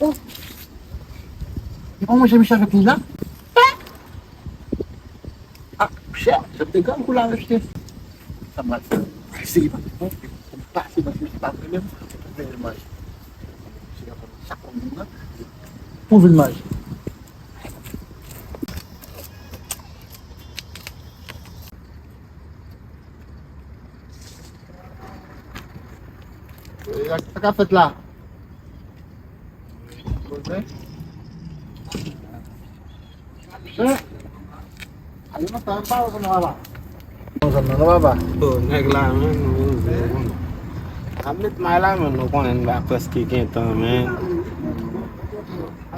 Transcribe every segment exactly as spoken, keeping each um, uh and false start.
Oh. Li pa manje miche avèk li la? Ah, chè, se te gran kou la, mesye. Sa m al fè? Eseye pa bon, pou m pase, paske se pa vre menm, pou vin manje. Se la pou sa konn vin nan, pou vin manje. E, sa k ap fèt la? Poze. Bon, zòn nan, non, papa? Oh, nèg la, menm. A met may la, menm, nou konnen n ba prèske gen tan, menm.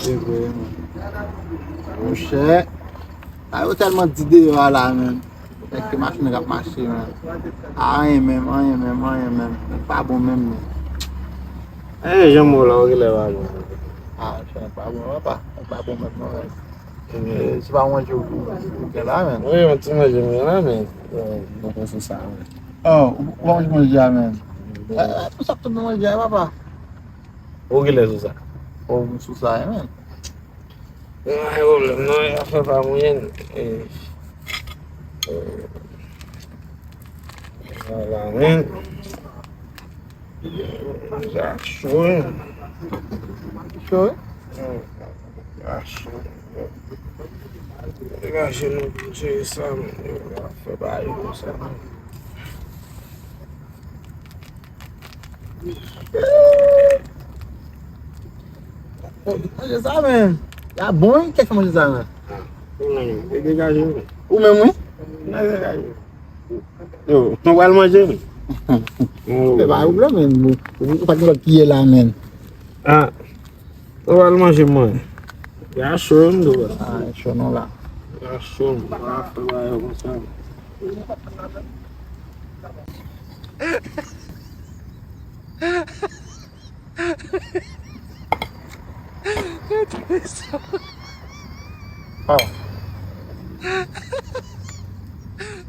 Se vre, menm. Monchè, a yo tèlman di deyò a la, menm. Èske machin nan k ap mache, menm? A, anyen menm, anyen menm, anyen menm. Nèg pa bon menm, menm. Eh, jan mwen la, ou genlè pa bon. A, nèg pa bon, papa. Nèg pa bon menm, non, menm. Eh, se pa manje ou, ou gen la, menm. Wi, yon ti manje m gen la, men, eh, mwen panse sa, men. Oh, ou, ou pa manje manje a, menm. Eh, eh, pou sa k tonbe manje a, papa? Ou genlè sou sa? Oh, m sou sa, menm. Mwen pa gen pwoblèm, non, e afè pa mwen, eh, eh, vwala, men. Sa cho, wi. Cho, wi? Sa cho. Degaje nou pou jere sa, men. Fè bagay konsa, men. Manje sa, men. Ya bon, wi, kèk manje sa, men. Ou menm, e degaje, wi. Ou menm, wi. Degaje. Yo, nou pral manje, men. Fè pa pwoblèm, men. Ou, ou pa gen lòt kiyè la, men. Ah. Ou pral manje, mwen. Ya cho, m di w. Ah, cho non la. Ya cho, m pa fè bagay konsa. Yo twouve sa. Oh.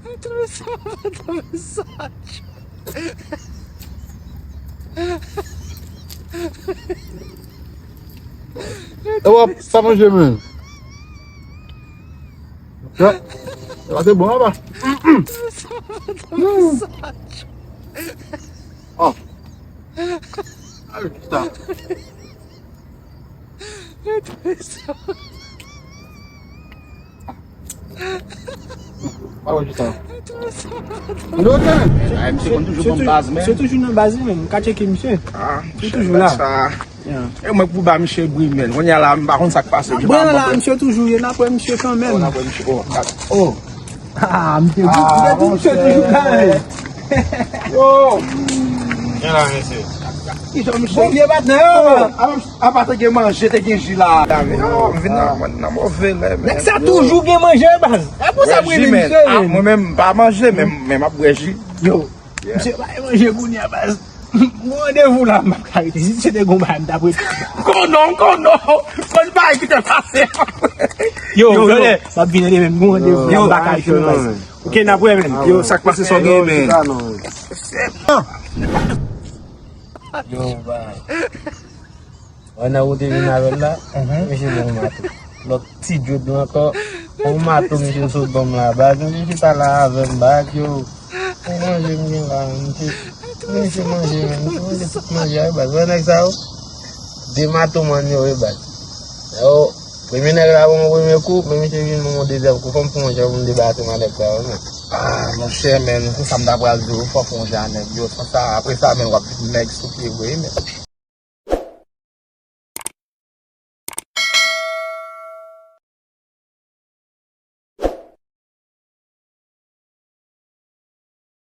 Yo twouve sa, yo twouve sa. E w ap sa manje, men. Ya. Sa se bon, papa. Yo twouve sa, yo twouve sa. Oh. Ay, putain. Pa wè sa. Mwen ok, men. Ay, misye konn toujou ban m baz, men. Misye toujou nan baz li, men. M ka tcheke misye. Ah, misye toujou la. E mwen pou ba misye bri, men. Kounye a la, m pa konn sa k pase. Bri la, misye toujou ye, n ap wè misye kanmenm. Oh, n ap wè misye. Oh. Ah, misye, misye toujou kanmenm. Yo. Gen la, mesye. Ki jan misye ye, patnè, yo? Apa te gen manje, te gen ji la. Yo, m vin nan, nan move lè, men. Nèg sa toujou gen manje, baz. E pou sa m rele misye, men. Mwen menm, m pa manje, men, men m ap bwè ji. Yo, misye pa manje kounye a, baz. M gen randevou la, m p ap ka rete. Si se te gon bagay, m t ap rete. Konnen, konnen, konn bagay ki te pase. Yo, yo, yo. M ap vin rete, men m gen randevou la, m pa ka rete, baz. Ok, n ap wè, men. Yo, sa k pase, sa w gen, men? Yo, bay. Wè nan wote vin avè l la, misye bon mato. Lòt ti djòb la ankò, bon mato misye sot ban m la, baz. Misye chita la avè m, baz, yo. Pou manje m gen la, misye, misye manje, misye manje tout manje a, baz. Wè nèg sa yo, de matoman yo ye, baz. Yo, premye nèg la ban m yon premye kou, men misye vin ban m yon dezyèm kou, fò m fè yon jan pou m debake ma nèg sa yo, men. Ah, monchè, men, se sa m ta pral di w, fò w fè yon jan a nèg yo, san sa, apre sa, men, w ap vin nèg sou pye vre, men.